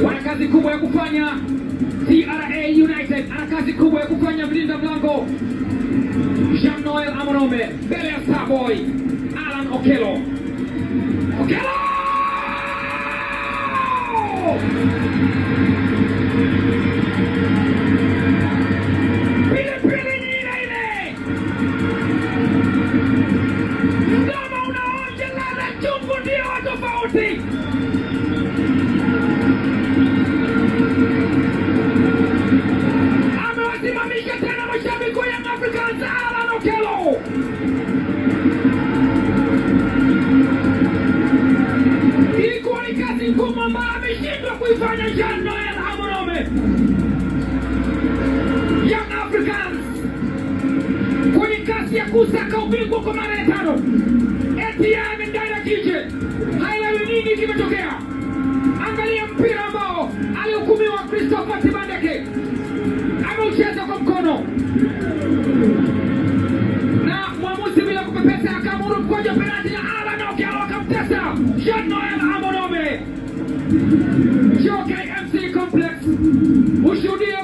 Wana kazi kubwa ya kufanya. TRA United ana kazi kubwa ya kufanya, mlinda mlango Jean Noel Amonome mbele ya Starboy Alan Okello. Okello! Pilipili ni ile ile, mdomo unaonja ladha chungu, ndio wa tofauti. Amewasimamisha tena mashabiki wa Young Africans, Alan Okello. Ilikuwa ni kazi ngumu ambayo ameshindwa kuifanya Jean Noel Amonome. Young Africans kwenye kasi ya kusaka ubingwa kwa mara ya tano. Etienne Ndayiragije haelewi nini kimetokea. Angalia mpira ambao alihukumiwa Christopher Tibandeke, ameucheza kwa mkono na mwamuzi bila kupepesa akaamuru mkwaju wa penalti na Alan Okello akamtesa Jean Noel Amonome. Njoo KMC Complex ushuhudie.